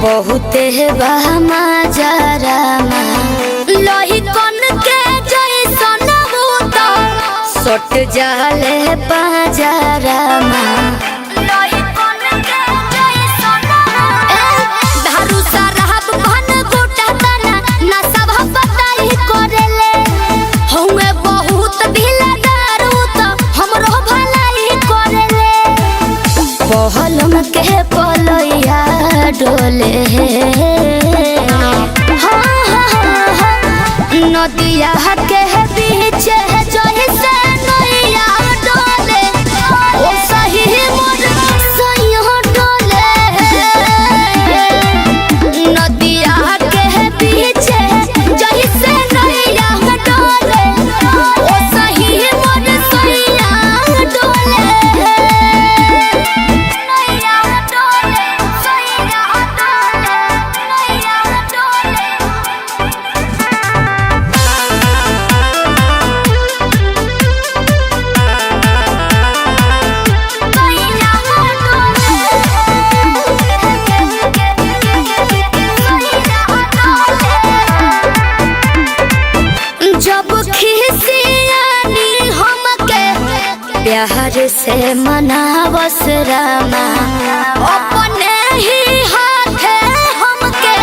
बहुते बहमा जरामा लोही कन के जैसन भूत सट जाले पाजरामा। लोही कन के जैसन ए दारू शराब भन गोटा तना ना सब बताई करेले। हउए बहुत ढीला दारू त हमरो भलाई करेले। पहलम के पलैया डोले, हाँ हाँ हाँ, नदिया के बीच जैसे नैया डोले, ओ सही मोर सैया डोले। नदिया के बीच जैसे नैया डोले, ओ सही मोर सैया डोले। नैया डोले, सैया डोले, नैया डोले। जब खिसियानी हमके प्यार से मनावस रामा, अपने ही हाथे हमके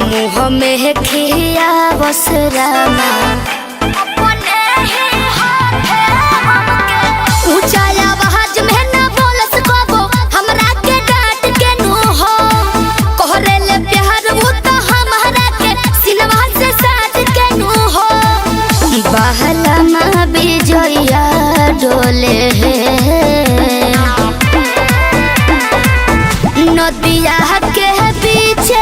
मुँह में खियावस रामा। अपने ही हाथे हमके ऊंचा आवाज में ना बोलस कबो, हमरा के डांट के नु हो कोहरेले प्यार उ त हमरा के सिनवा से साथ के नु हो। बहला माँ बिजोया डोले, नदिया के पीछे।